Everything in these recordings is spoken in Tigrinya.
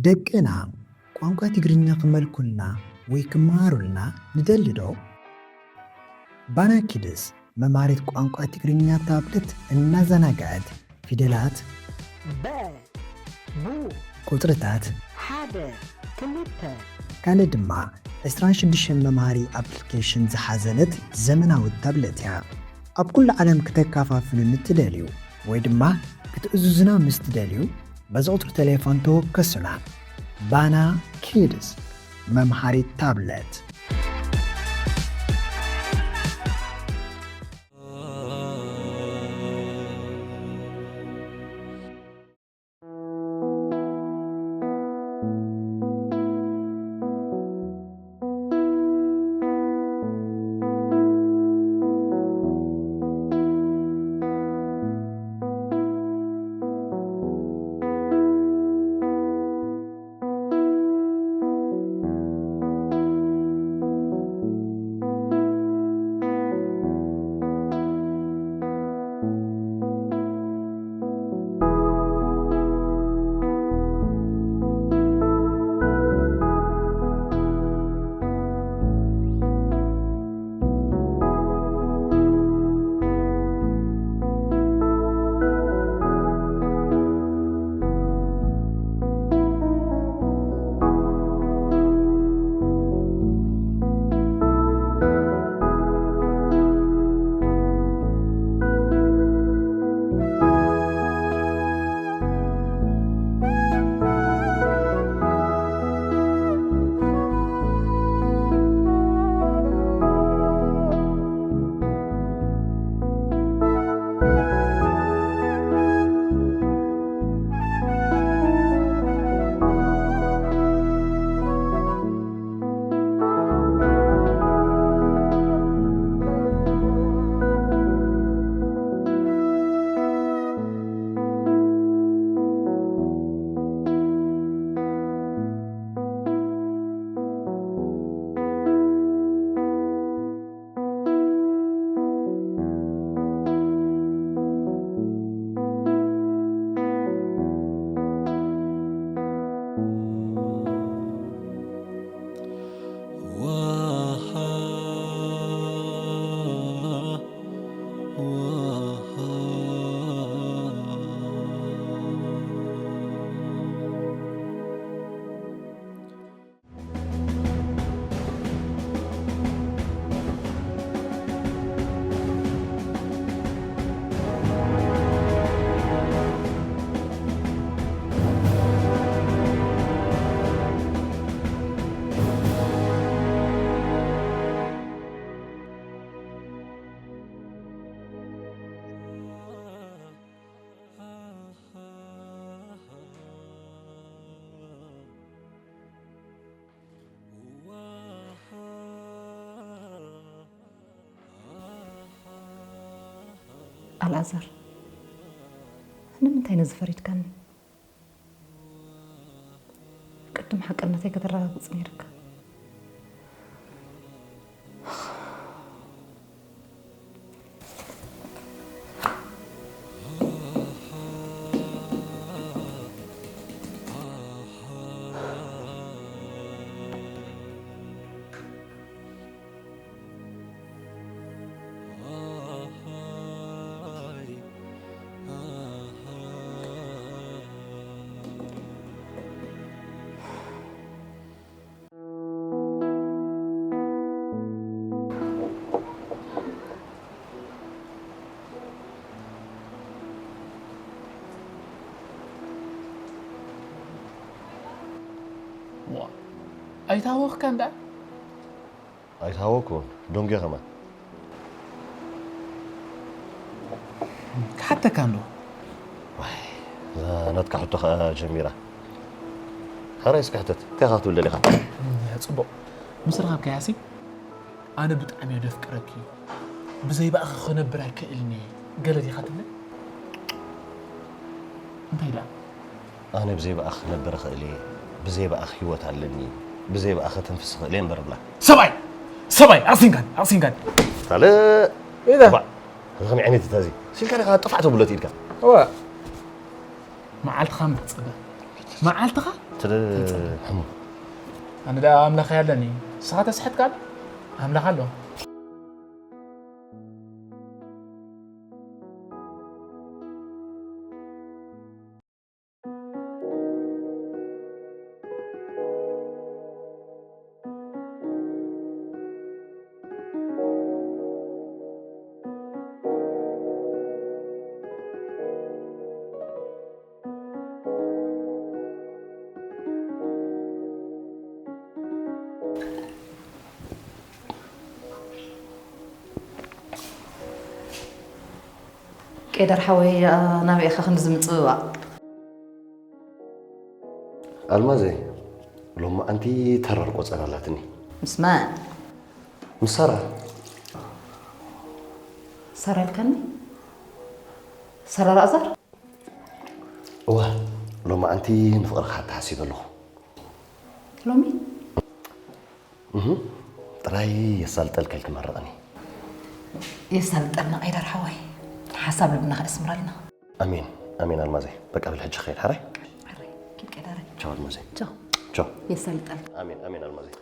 ደቅና ቋንቋ ትግርኛ ክመልኩልና ወይ ክመሃሩልና ንደሊ ዶ? ባና ኪድስ መምሃሪት ቋንቋ ትግርኛ ታብለት እናዘናግዐት ፊደላት፣ በ፣ ቡ፣ ቁጽርታት፣ ሓደ፣ ክልተ፣ ካልእ ድማ ዕስራን ሽዱሽተን መምሃሪ ኣፕሊኬሽን ዝሓዘለት ዘመናዊት ታብለት እያ። ኣብ ኩሉ ዓለም ክተከፋፍሉ ንትደልዩ ወይ ድማ ክትእዝዙና ምስ ትደልዩ፣ በዚ ቁጽሪ ቴሌፎን ተወከሱና። ባና ኪድስ፣ መምሃሪት ታብለት። ኣልኣዛር፣ ንምንታይ ነዚ ፈሪድካኒ? ቅድም ሓቅነተይ ከተረጋግጽ ነይርካ። ዋ፣ ኣይታወኽካን ደኣ? ኣይተሃወኩን፣ ደንጉየ ከማን። ክሓተካ እንዶ። ዋይ፣ እዛ ናትካ ሕቶ ከኣ ጀሚራ። ሕራይ እስኪ ሕተት፣ እንታይ ኢኻ ክትብል ደሊኻ? ጽቡቕ። ምስ ረኸብካያሲ፣ ኣነ ብጣዕሚ እየ ደፍቅረኪ። ብዘይ ብኣኺ ክነብር ኣይክእልን እየ። ገለ ዲኻ ትብለኒ? እንታይ ደኣ? ኣነ ብዘይ ብኣኺ ክነብር እኽእል እየ፣ ብዘይ ብኣኺ ህይወት ኣለኒ፣ ብዘይ ብኣኺ ከተንፍስ እኽእል እየ እምበር እብላ። ሰብኣይ! ሰብኣይ! ኣቕሲንካን! ኣቕሲንካን! ካልእ! ኢዳ! ባዕ! እዚ ከመይ ዓይነት እዩ እዚ? ሲልካ ዲኻ ጥፋዕ ተብሎ እቲ ኢድካ? እዋ! መዓልትኻ ምሕጸበ። መዓልትኻ ትደ ሕሙ ኣነ ደኣ ኣምላኽ ያለኒ ንስኻ ተስሕት ቃል ኣምላኽ ኣሎ። ቄደር ሓወይ ናበይ ኢኻ ክንዲ ዝምፅብባቕ? ኣልማዘይ ሎማዓንቲ ተራር ቆፀራ ኣላትኒ። ምስ መን? ምስ ሳራ። ሳራ ኢልካኒ? ሳራ ላእዛር? እዋ ሎማዓንቲ ንፍቕርኻ ተሓሲበ ኣለኹ። ሎሚ? ጥራይ የሳልጠልካ ኢልኪ መርቕኒ። የሳልጠልና ቄደር ሓወይ። ሓሳብ ልብና ከእስምረልና። ኣሜን ኣሜን ኣልማዘይ። በቃ በል ሕጂ ክኸይድ ሓራይ። ኣረ ኪድ ቄደረይ። ቻው ኣልማዘይ። ቻው። ቻው። የሳልጠልና። ኣሜን ኣሜን ኣልማዘይ።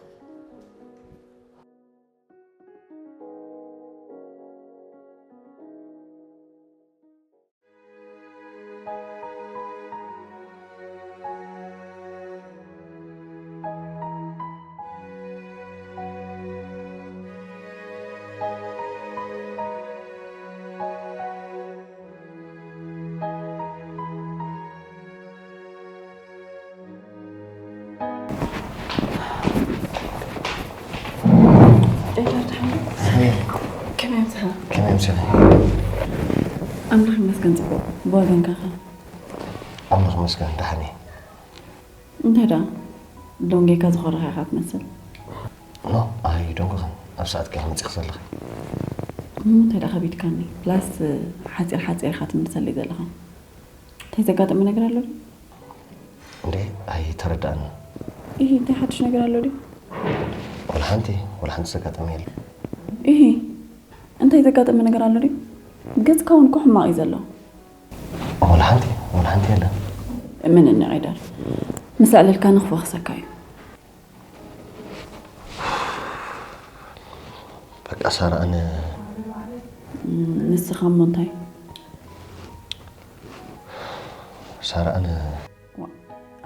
ከመይ ምሳኻ? ከመይ ምሳኻ? ኣምላኽ ይመስገን ጽቡቕ። ብወገንካ ኸ? ኣምላኽ ይመስገን ደሓን እየ። እንታይ ደኣ ደንጎኻ ዝኾረኻ ኢኻ ትመስል። ኖ ኣይደንጎኻን፣ ኣብ ሰዓትኪ ኢኺ መጺኺ ዘለኺ። እሞ እንታይ ደኣ ከቢድካኒ? ፕላስ ሓጺር ሓጺር ኢኻ ትምልሰለይ ዘለኻ። እንታይ ዘጋጠመ ነገር ኣሎ ድዩ? እንዴ ኣይተረዳእን። ኢሂ እንታይ ሓድሽ ነገር ኣሎ ድዩ? ወላ ሓንቲ ወላ ሓንቲ ዘጋጠመ የለን። ኢሂ እንታይ ዘጋጠመ ነገር ኣሎ ድዩ? ገጽካ እውን እኮ ሕማቕ እዩ ዘሎ። ወላ ሓንቲ ወላ ሓንቲ የለን። እመነኒ ቄደር፣ ምስ ኣዕለልካኒ ክፈኽሰካ እዩ። በቃ ሳራ ኣነ ንስኻ እሞ እንታይ? ሳራ ኣነ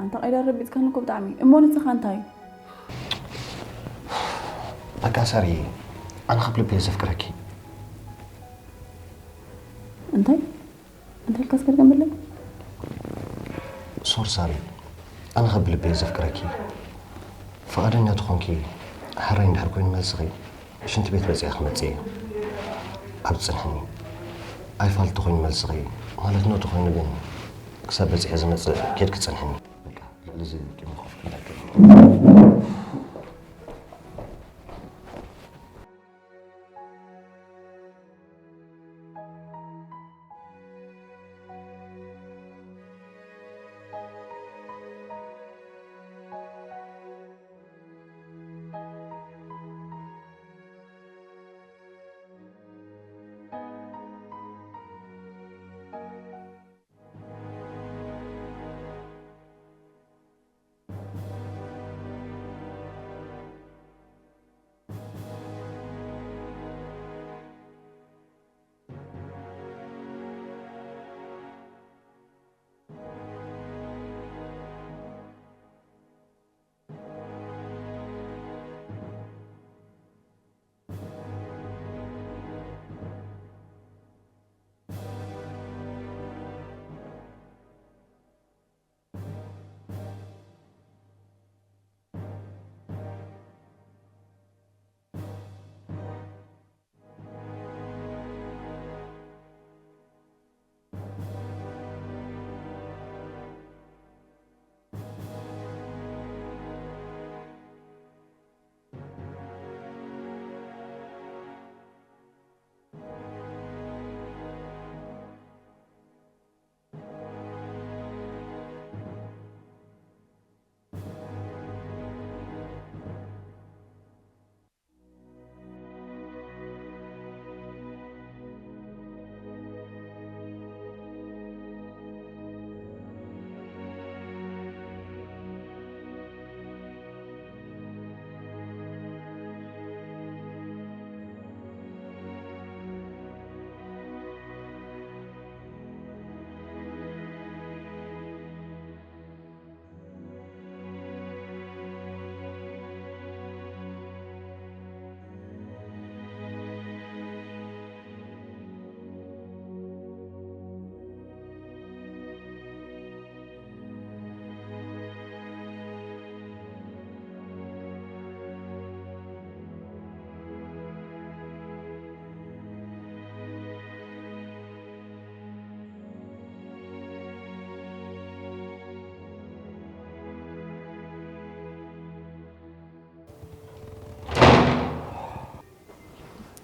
ኣንታ ቄደር ረቢጽካኒ እኮ ብጣዕሚ። እሞ ንስኻ እንታይ? በቃ ሳሪ ኣነ ካብ ልቢ እየ ዘፍቅረኪ። እንታይ እንታይ ኢልካ እስከ ድገመለይ? ሶሪ ሳሪ ኣነ ካብ ልቢ እየ ዘፍቅረኪ። ፍቓደኛ ተኾንኪ ሕራይ እንድሕር ኮይኑ መልስኺ ሽንቲ ቤት በፂሐ ክመፅእ እየ። ኣብ ፅንሕኒ ኣይፋል ተኾይኑ መልስኺ ማለት ኖ ተኾይኑ ግን ክሳብ በፂሐ ዝመፅእ ኬድኪ ፅንሕኒ። በቃ ልዕሊ እዚ ቂም ኮፍ ክብል ኣይክእልን።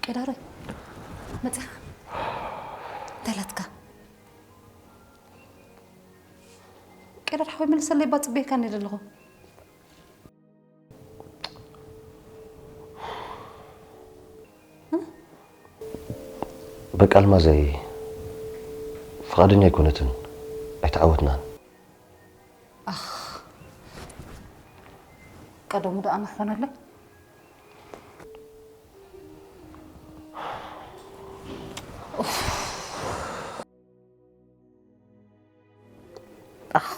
ቀዳረ፣ መጺኻ? እንታይ ላትካ? ቀዳር ሓወይ፣ መልሰለይ፣ ባጽበየካ ነይረ ኣለኹ። በቃ ኣልማዘይ ፍቓደኛ ኣይኮነትን፣ ኣይተዓወትናን። ኣኽ፣ ቀደሙ ደኣ መኾነለይ። ኣኽ።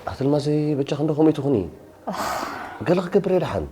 ኣኽቲ ኣልማዘይ በጃ ክንዶ ከምኡ ትኹኒ? ገለ ክገብር እየ ደሓን።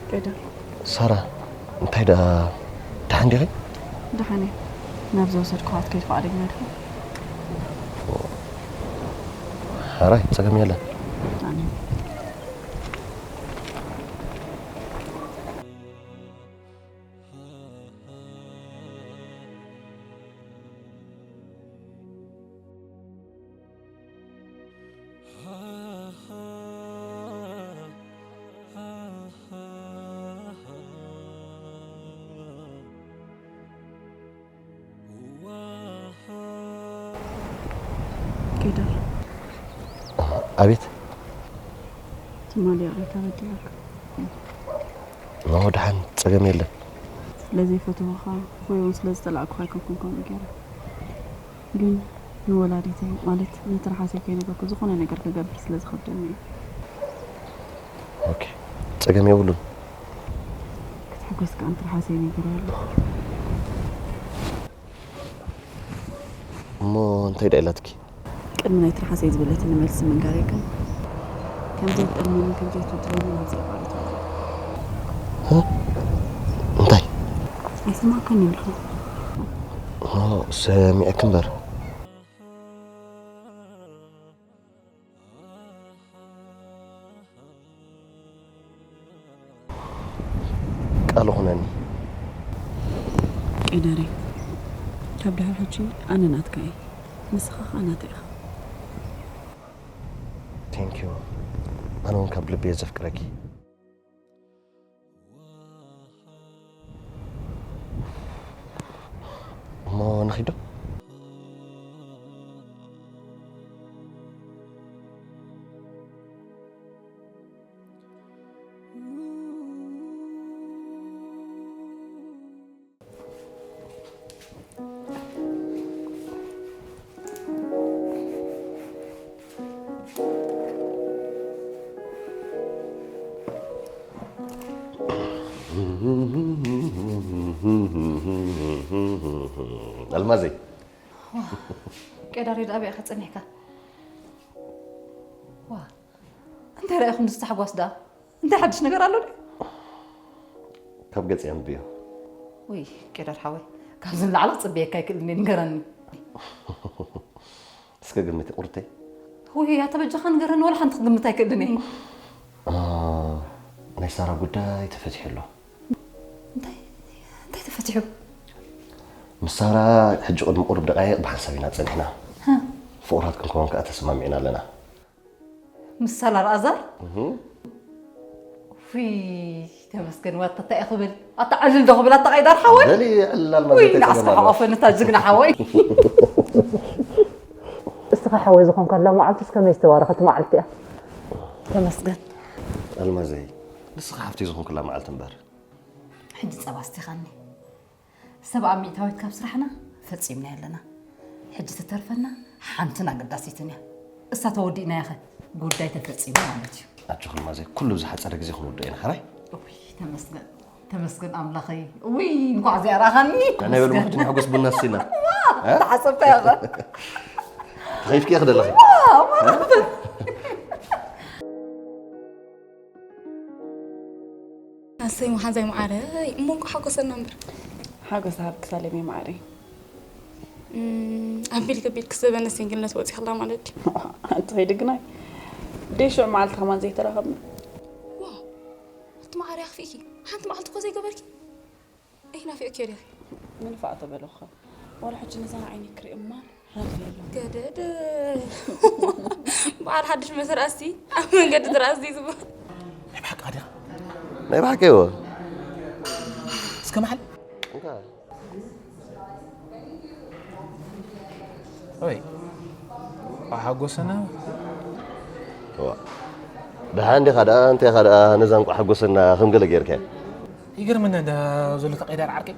ቀደም ሳራ፣ እንታይ ደኣ፣ ደሓን ዲኺ? ደሓን እየ። ናብ ዝወሰድኩኻ ክትከይድ ፍቓደኛ ዲኻ? ሕራይ፣ ጸገም የለን። ኣሜን። ቄደር። ኣቤት። ትማሊ ይቕሬታ በዲለካ። ኖ፣ ደሓን፣ ጸገም የለን። ስለ ዘይፈተኹኻ ወይ እውን ስለ ዝጸላእኩኻ ኣይኮንኩን ከምኡ ገይረ። ግን ንወላዲተይ፣ ማለት ንትርሓሰይ ከይነገርኩ ዝኾነ ነገር ክገብር ስለ ዝኸብደኒ እዩ። ኦኬ፣ ጸገም የብሉን። ክትሕጎስ ከኣ ንትርሓሰይ ነጊረያ ኣለኹ። እሞ እንታይ ደኣ ኢላትኪ? ቅድሚ ናይ ትርሓሰይ ዝበለትኒ መልሲ ምንጋረይ ግን ከም ዘይትጠልመኒ፣ ከም ዘይትድለኒ ናብ ዘይቋርጽ። ህ? እንታይ? ኣይሰማዕካን ይብልኹ። ኦ፣ ሰሚዐኪ እምበር። ቃል ኹነኒ። ቄደረይ፣ ካብ ድሕሪ ሕጂ ኣነ ናትካ እየ፣ ንስኻ ኸኣ ናተይ ኢኻ። Thank you። ኣነ እውን ካብ ልቢ እየ ዘፍቅረኪ። እሞ ንኺዶ? ኣልማዘይ፣ ቄዳር፣ ዳኣ ኣበይ ኢኻ ጸኒሕካ? ዋ፣ እንታይ ረኣኹም ምስ ታሕጓስ ደኣ? እንታይ ሓድሽ ነገር ኣሎ ድዩ? ካብ ገጽ የንብዮ። ውይ፣ ቄዳር ሓወይ፣ ካብዚ ንላዕሊ ክጽበየካ ኣይክእልን እየ፣ ንገረኒ። እስከ ግምቲ ቁርተይ። ውይ፣ ኣታ በጃኻ ንገረኒ፣ ወላ ሓንቲ ክግምት ኣይክእልን እየ። አ፣ ናይ ሳራ ጉዳይ ተፈቲሑ ኣሎ። እንታይ እንታይ ተፈቲሑ? ምስ ሳራ ሕጂ ቅድሚ ቁሩብ ደቃይቕ ብሓንሳብ ኢና ጸኒሕና። ፍቑራት ክንከውን ከኣ ተሰማሚዕና ኣለና። ምስ ሳራ ኣልኣዛር? ውይ፣ ተመስገን። ዋታ እንታይ እየ ክብል? ኣታ ዕልል ዶ ክብል? ኣታ ቄዳር ሓወይ? በሊ ዕልል ኣልማዝ፣ ውይ፣ እንታይ ንዓስካ ጸገም ኣሎ? ሓቆፈ ነታ ጅግና ሓወይ። እስኻ ሓወይ ዝኾንካላ መዓልትስ ከመይ ዝተባረኸት መዓልቲ እያ። ተመስገን። ኣልማዘይ፣ ንስኻ ሓፍተይ ዝኾንኩላ መዓልቲ እምበር። ሕጂ ጸባ ኣስቲኻኒ። ሰብኣ ሚእታዊት ካብ ስራሕና ፈጺምና ኣለና። ሕጂ ትተርፈና ሓንትን ኣገዳሲትን እያ። እሳ ተወዲእናያ ኸ ጉዳይ ተፈጺሙ ማለት እዩ። ኣጆኺ ኣልማዘይ፣ ኩሉ ብዝሓጸረ ግዜ ክንውድኦ ኢና። ሕራይ? እውይ፣ ተመስገን፣ ተመስገን ኣምላኸይ። እውይ፣ እንኳዕ እዚኣ ረኣኻኒ። ናይ በሉ ተመስገን። ሕጂ ንሕጎስ ቡና ስቲና። ዋ፣ እ? ተሓሰብካዮ ኸ? ተኸይፍኪ እየ ክደለኺ። ዋ፣ ዋ፣ ኣሰይ መሓዛይ መዓረይ፣ እሞ እንኳዕ ሓጎሰና እምበር። ሓጎስ ሃብኪ ሳለመይ መዓረይ። እም፣ ኣቢልኪ ኣቢልኪ ዝበነ ሲንግልነት ወፂኽላ ማለት ድዩ? ኣንቲ ከይዲ ግናይ። ደይ ሽዑ መዓልቲ ከማን ዘይተራኸብና። ዋው፣ ኣቲ መዓረይ ኣኽፊእኪ። ሓንቲ መዓልቲ እኮ ዘይገበርኪ። ኣይናፊቕክዮ ዲኺ? ምንፋቕ ተበለኹ። ዋላ ሕጂ ነዛ ንዓይኒ ክርኢ እማ ራፍ የሎ። ገደደ። በዓል ሓድሽ መሰል ኣስቲ ኣብ መንገዲ ትረኣ ኣስቲ ዝበሃል። ናይ ብሓቂ ዲኻ? ናይ ብሓቂ እዎ። እስከ መሓል። ወይ ሓጎሰና። እዋ። ደሓን ዲኻ ደኣ? እንታይ ኢኻ ደኣ ነዛ እንቋዕ ሓጎሰና ከም ገለ ጌርካያ? ይገርመና እንዳ ዘሎ ተቐይዳር ዓርከይ።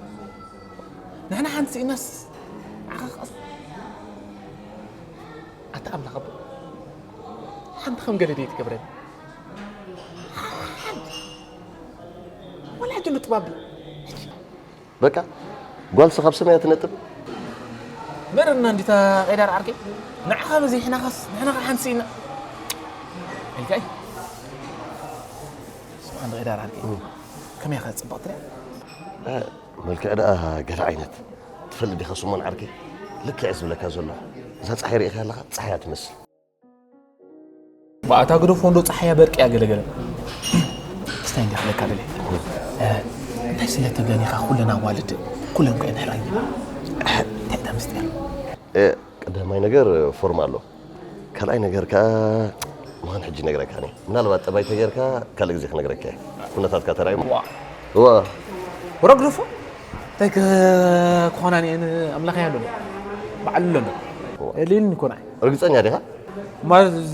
ንሕና ሓንቲ ስኢናስ ዓኻ ክቐስ። ኣታ ኣምላኽ ኣቦ። ሓንቲ ከም ገለ ደይ ትገብረኒ። ሓንቲ። ወላ ሕጂ ንጥባቢ። በቃ ጓልሲ ካብ ሰማይ ትነጥብ። መረና እንዲታ ቀይዳር ዓርከይ። ንዓኻ በዚሕናኻስ ንሕና ኸዓ ሓንቲ ስኢና። ኢልካይ። ስብሓን ቀይዳር ዓርከይ። ከመይ ኢኻ ጽብቕቲ ርያ? መልክዕ ደኣ ገለ ዓይነት። ትፈልጥ ዲኻ ስሞን ዓርከይ? ልክዕ ዝብለካ ዘሎ። እዛ ጸሓይ ርኢኻ ኣለኻ? ጸሓይ እያ ትመስል። ብኣታ ግደፎ እንዶ ጸሓያ በርቂ እያ ገለገለ። እስታይ እንዲያ ክለካ ደለ። እንታይ ስለ ተብለኒ ኢኻ ኩለን ኣዋልድ ኩለን ኮ ድሕረኛ። እንታይ እታ ምስጢር? እ፣ ቀዳማይ ነገር ፎርም ኣሎ። ካልኣይ ነገር ከኣ ምዃን ሕጂ ነግረካ እኔ። ምናልባት ጠባይ ተገይርካ ካልእ ግዜ ክነግረካ እየ። ኩነታትካ ተራእዩ። ዋ። ዋ። ወረግ ግደፎ። እንታይ ከ-፣ ክኾና እኔ ኣምላኽ እያ ኣሎ። በዓል ኣሎ። ዋ። እሊን ይኮና። ርግጸኛ ዲኻ? ማለት እዚ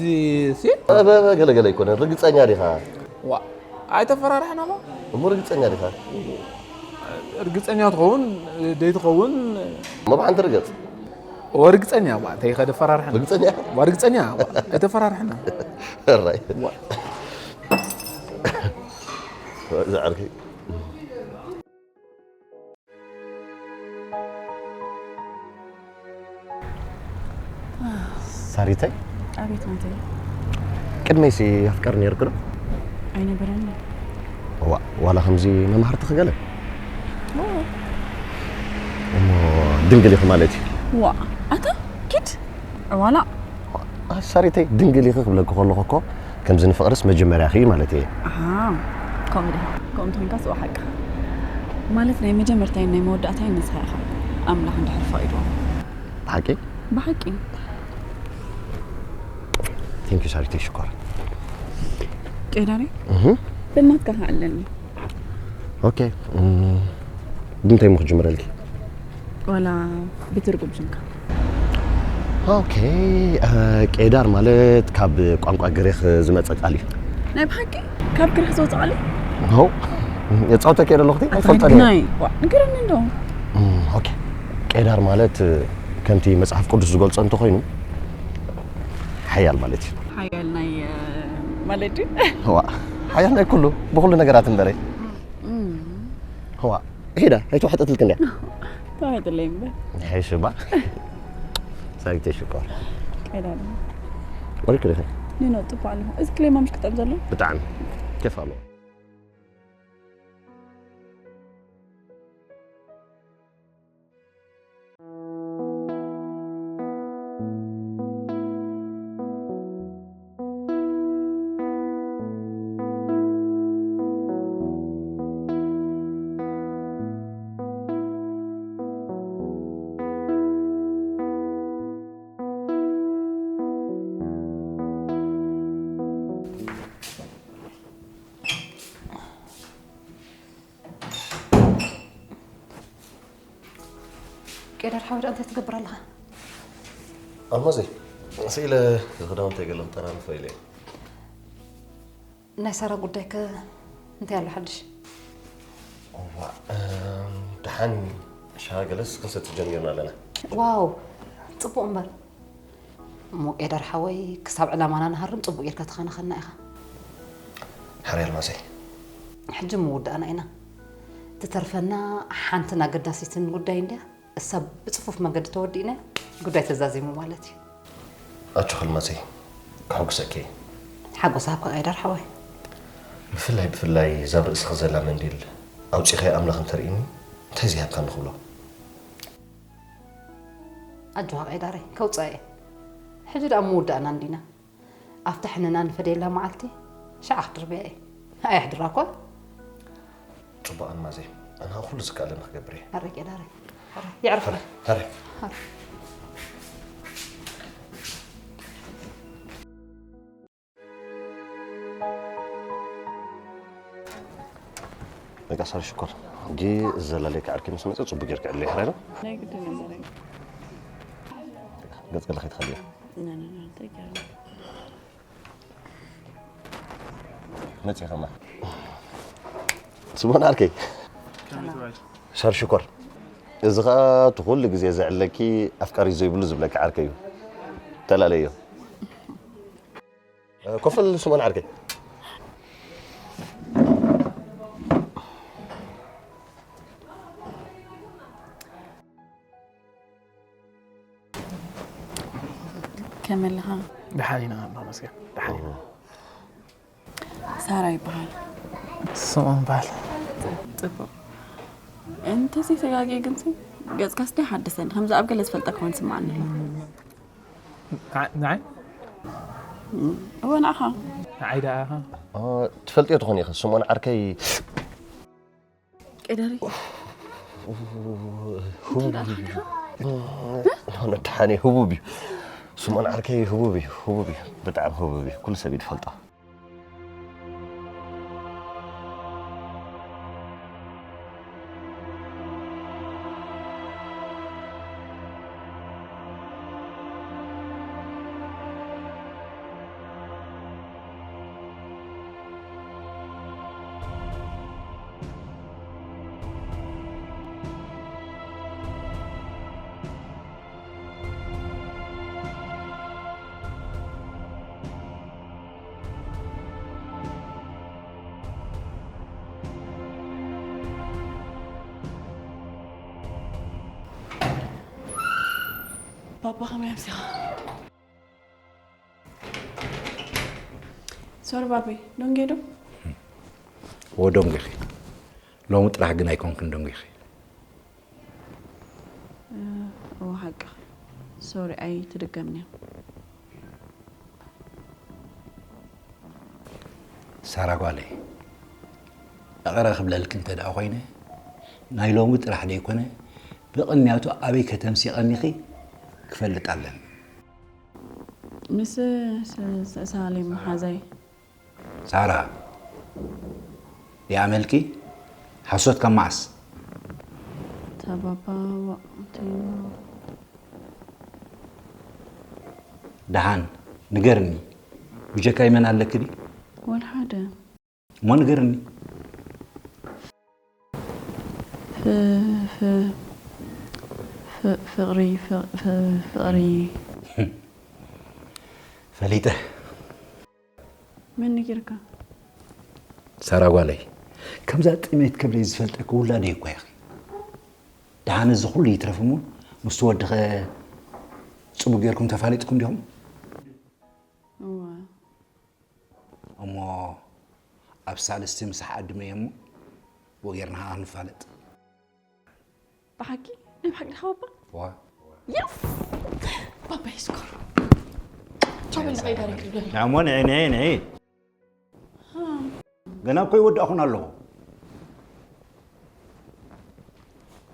ሲ? እ፣ በ-፣ በ-፣ ገለ ገለ ኣይኮነን። ርግጸኛ ዲኻ? ዋ። ኣይተፈራርሐና ባ። እሞ ርግጸኛ ዲኻ? ርግጸኛ ትኸውን፣ ደይ ትኸውን። እሞ ብሓንቲ ርገጽ። ወርግጸኛ ባ፣ እንታይ ከደፈራርሐና? ርግጸኛ? ወርግጸኛ ባ፣ ኣይተፈራርሐና። እራይ። ዋ። ዝዓርከይ። ሳሪተይ፣ ኣቤት ናተይ። ቅድመይሲ ኣፍቃሪ ነይርክ ዶ? ኣይነበረኒ። ዋ-፣ ዋላ ከምዚ መማህርቲ ክገለ? እሞ ድንግል ኢኹ ማለት እዩ። ዋ፣ ኣታ ኪድ ዕዋላ። ሳሪተይ፣ ድንግል ኢኺ ክብለኪ ከለኹ እኮ ከምዚ ንፍቕርስ መጀመርያኺ ማለት እየ። ኣሃ፣ ከምኡ ዲኻ? ከምኡ እንተኾይንካ ስዋ ሓቅኻ። ማለት ናይ መጀመርታይን ናይ መወዳእታይን ንስኻ ኢኻ። ኣምላኽ እንድሕር ፈቒድዎ። ብሓቂ? ብሓቂ። ቴንክ ዩ ሳሪተይ፣ ሽኮር። ቄዳሪ፣ እህ ብናትካ ከ ኣለኒ። ኦኬ። እም፣ ብምንታይ እሞ ክጅምረልኪ? ዋላ ብትርጉም ሽምካ። ኦኬ። እ፣ ቄዳር ማለት ካብ ቋንቋ ግሪኽ ዝመጸ ቃል እዩ። ናይ ብሓቂ ካብ ግሪኽ ዝወጸ ቃል እዩ? ሆው፣ የጻውተኪ እየ ዘለኹ፣ ኣይትፈልጦን እየ። ኣትረድናይ። ዋ፣ ንገረኒ እንዶ። እም፣ ኦኬ። ቄዳር ማለት፣ እ፣ ከምቲ መጽሓፍ ቅዱስ ዝገልጾ እንተኾይኑ፣ ሓያል ማለት እዩ። ሓያል ናይ፣ እ፣ ማለት እዩ። ዋ፣ ሓያል ናይ ኩሉ፣ ብኹሉ ነገራት እምበረይ። እም። ዋ፣ ሄዳ፣ ኣይተዋሕጠትልክ እንድያ። ተዋሕጥለይ እምበር። ይሓይሽ እባ። ሳግቴ ሽኮር። ቀዳም። ወሪክ ዲኺ? ኒኖ፣ ጽቡቕ ኣለኹ። እዚ ክሌማ ምሽ ክጠብ ዘሎ? ብጣዕሚ። ኬፍ ኣለዎ። ቄዳር ሓወይ፣ እንታይ ትገብር ኣለኻ? ኣልማዘይ፣ ስኢለ ክዳውንተይ ገለ ክጠራርፎ ኢለ እየ። ናይ ሳራ ጉዳይ ከ እንታይ ኣሎ ሓድሽ? እዋ፣ እም፣ ደሓን ሻሂ ገለስ ክንሰቲ ጀሚርና ኣለና። ዋው፣ ጽቡቕ እምበር። እሞ ቄዳር ሓወይ፣ ክሳብ ዕላማና ንሃርም ጽቡቕ ጌርካ ትኸናኸና ኢኻ። ሕራይ ኣልማዘይ። ሕጂ ምውዳእና ኢና። ትተርፈና ሓንትን ኣገዳሲትን ጉዳይ እንድያ። እሳ ብጽፉፍ መንገዲ ተወዲእና፣ ጉዳይ ተዛዚሙ ማለት እዩ። ኣጆኺ ኣልማዘይ፣ ከሐጉሰኪ እየ። ሓጎስ ሃብካ ቄዳር ሓወይ። ብፍላይ፣ ብፍላይ እዛ ኣብ ርእስኺ ዘላ መንዲል ኣውጺኺ ኣምላኽ እንተርእይኒ፣ እንታይ ዘይሃብካኒ ክብሎ? ኣጆኻ ቄዳረይ፣ ከውጽኣ እየ። ሕጂ ደኣ ምውዳእና እንዲና። ኣብታ ሕንና ንፈደየላ መዓልቲ ሽዓ ክድርብያ እየ። ኣየሕድራ እኳ። ጽቡቕ ኣልማዘይ፣ ኣነ ኸኣ ኩሉ ዝከኣለኒ ክገብር እየ። ኣረ ቄዳረይ፣ ኣረ የዕርፍ። ኣረ፣ ኣረ። ኣረ። በቃ ሳሪ ሽኮር፣ ሕጂ ዘላለካ ዓርኪ ምስ መጸ ጽቡቕ ጌርካ ዕለይ፣ ሕራይ ዶ? ናይ ግድን እምበረይ። ገጽ ገለ ከይትኸልያ። ና፣ ና፣ ና፣ እንታይ ገይሩ? መጺኻ እማ። ስምኦን ዓርከይ። ሳሪ ሽኮር። እዚ ኸኣ እቲ ኩሉ ግዜ ዘዕለኪ ኣፍቃሪ ዘይብሉ ዝብለኪ ዓርከይ እዩ። ተላለዮ። ኮፍ በል ስምኦን ዓርከይ። ከመይ ኣለኻ? ደሓን ኢና፣ ኣምላኽ ይመስገን። ደሓን ኢና። ሳራ ይበሃል። ስምኦን በሃል። ጽቡቕ። እንተዘይተጋግየ ግንሲ፣ ገጽካስ ደይ ሓደሰኒ። ከምዚ ኣብ ገለ ዝፈልጠካ እውን ስምዓኒ ኣሎ። ንዓ-፣ ንዓይ? እወ፣ ንዓኻ። ንዓይ ደኣ ኢኻ? ኦ፣ ትፈልጥዮ ትኾኒ ኢኺ፣ ስምኦን ዓርከይ። ቀደሪ። ደሓን እዩ፣ ህቡብ እዩ። ስምኦን ዓርከይ ህቡብ እዩ፣ ህቡብ እዩ። ብጣዕሚ ህቡብ እዩ። ኩሉ ሰብ እዩ ዝፈልጦ። ባባ ከመይ ኣምሲኻ? ሶሪ ባቢ፣ ዶንጌ ዶ? እወ ዶንጌኺ። ሎሚ ጥራሕ ግን ኣይኮንክን ዶንጌኺ። እ፣ እወ ሓቅኺ። ሶሪ፣ ኣይትድገምን እያ። ሳራ ጓለይ፣ ይቕረ ክብለልኪ እንተ ደኣ ኮይነ፣ ናይ ሎሚ ጥራሕ ደይኮነ፣ ብቕንያቱ ኣበይ ከተምሲ ቀኒኺ ክፈልጥ ኣለኒ። ምስ ስ-፣ ስ-፣ ሳሌም መሓዛይ። ሳራ፣ ይኣመልኪ? ሓሶት ካብ መዓስ? ተባባ። ደሓን ንገርኒ፣ ብጀካይ መን ኣለኪ ድዩ? ወላ ሓደ። እሞ ንገርኒ። ፍ- ፍ- ፍ- ፍቕሪ ፍ- ፍ- ፍቕሪ። ፈሊጠ። መን ነጊርካ? ሳራ ጓለይ፣ ከምዛ ጥሜት ክብለይ ዝፈልጠኪ ውላደይ እኮ ኢኺ። ደሓን እዚ ኩሉ ይትረፍ እሞ፣ ምስቲ ወድኸ ጽቡቕ ጌርኩም ተፋሊጥኩም ዲኹም? እወ። እሞ ኣብ ሳልስቲ ምሳሕ ዓድመዮ እሞ፣ ብኡ ጌርና ኸዓ ንፋለጥ። ብሓቂ? ናይ ብሓቂ ዲኻ ባባ? ዋ። የስ! ባባ ይስኮር። ቻው በል፣ ንኸይድ ኣረግ ይብለኒ። ንዕሞ ንዒ፣ ንዒ፣ ንዒ። ሃ። ገና እኮ ይወዳእኹን ኣለኹ።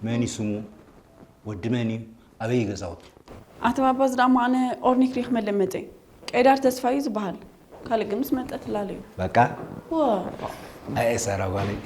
መን እዩ ስሙ? ወዲ መን እዩ? ኣበይ እዩ ገዛውቱ? ኣቶ ባባ፣ እዚ ደኣ እሞ ኣነ ኦርኒክ ሪኽ መለመጠ። ቀይዳር ተስፋ እዩ ዝበሃል። ካልእ ግን ምስ መጠ ትላለዩ። በቃ? ዋ። ኣየ ሳራ ጓለይ።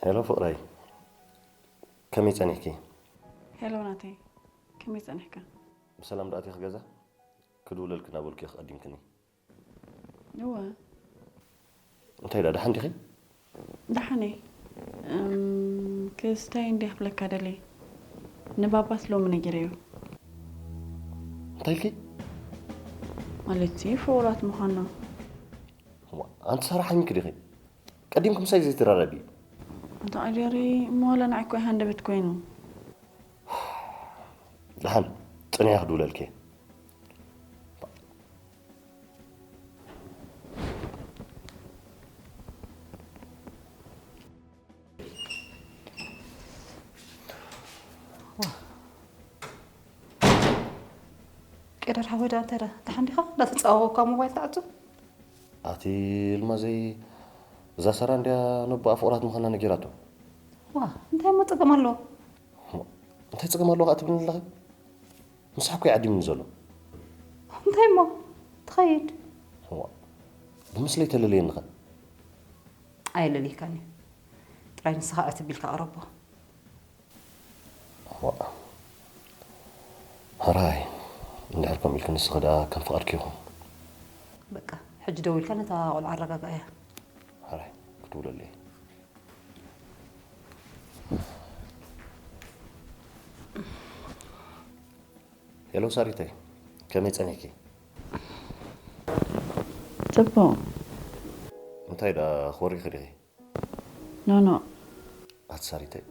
ሄሎ ፍቕረይ፣ ከመይ ጸኒሕኪ? ሄሎ ናተይ፣ ከመይ ጸኒሕካ? ብሰላም ዶ ኣቲኺ ገዛ? ክድውለልኪ እናበልኩ ኢኺ ቀዲምክኒ። እወ። እንታይ ደኣ፣ ደሓን ዲኺ? ደሓን እየ። እም፣ ክስታይ እንድየ ክብለካ ደልየ። ንባባስ ሎሚ ነጊረዮ። እንታይ ኢልኪ? ማለትሲ ፍቑራት ምዃንና። እዋ፣ ኣንቲ ሳራ ሓሚምኪ ዲኺ? ቀዲምኪ ምሳይ ዘይትራረቢ? ኣታ ቀዲሪ እሞ ዋላ ንዓይ እኮ እዩ ሃንደበት ኮይኑ። ደሓን፣ ጽንያ ክድውለልኪ እየ። ቀደር ሓወይ ደኣ እንታይ ደኣ? ደሓን ዲኻ? እንዳተጻወትካ ሞባይል ትዓጹ? ኣቲ ልማዘይ፣ እዛ ሳራ እንድያ ነቦኣ ፍቑራት ምዃንና ነጊራቶ። ዋ፣ እንታይ እሞ ጸገም ኣለዎ? እሞ እንታይ ጸገም ኣለዎ ከኣ ትብልኒ ኣለኺ? ምሳሕ እኮ እዩ ዓዲምኒ ዘሎ። እንታይ እሞ? ትኸይድ? እዋ፣ ብምስለይ ተለልየኒ ኸ? ኣየለልይካን እዩ። ጥራይ ንስኻ ዕትብ ኢልካ ቅረቦ። እዋ። ሕራይ፣ እንድሕር ከምኡ ኢልኪ ንስኺ ደኣ ከም ፍቓድኪ ይኹን። በቃ፣ ሕጂ ደዊልካ ነታ ቆልዓ ኣረጋግኣያ። ሕራይ፣ ክትውለለይ። ሄሎ ሳሪተይ፣ ከመይ ጸኒሕኪ? ጽቡቕ። እንታይ ደኣ፣ ክወሪኺ ዲኺ? ኖ፣ ኖ። ኣቲ ሳሪተይ፣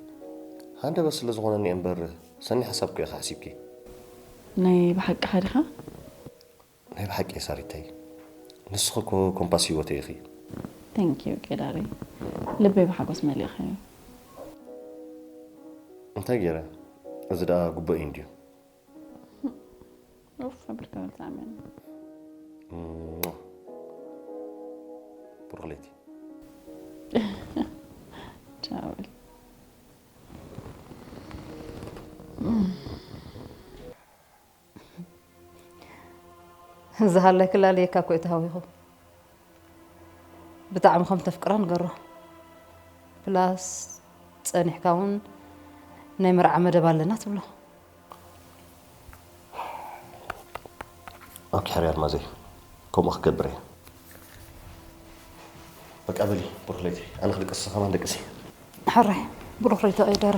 ሃንደበት ስለ ዝኾነኒ እየ እምበር፣ ሰኒ ሓሳብ እኮ ኢኺ ሓሲብኪ። ናይ ብሓቅኻ ዲኻ? ናይ ብሓቂ እየ ሳሪተይ። ንስኺ እኮ ኮምፓስ ህይወተይ ኢኺ። Thank you፣ ቄዳሪ። ልበይ ብሓጎስ መሊእኻዮ። እንታይ ገይረ? እዚ ደኣ ግቡእ እዩ እንድዩ። ኡፍ፣ ኣቢልካ በልዕ፣ ኣሜን። እም። ብሩኽ ለይቲ። ቻው በል። ዝሃለኪ ላለየካ እኮ እዩ ተሃዊኹ። ብጣዕሚ ከም ተፍቅራ ንገሮ። ፕላስ ጸኒሕካ እውን ናይ መርዓ መደብ ኣለና ትብሎ። ኦኬ፣ ሕርያ ኣልማዘይ፣ ከምኡ ክገብር እየ። በቃ በሊ፣ ብሩኽ ለይቲ። ኣነ ክድቅስ፣ ንስኺ ከማን ደቅሲ። ሕራይ፣ ብሩኽ ለይቲ ኣየ ደረ።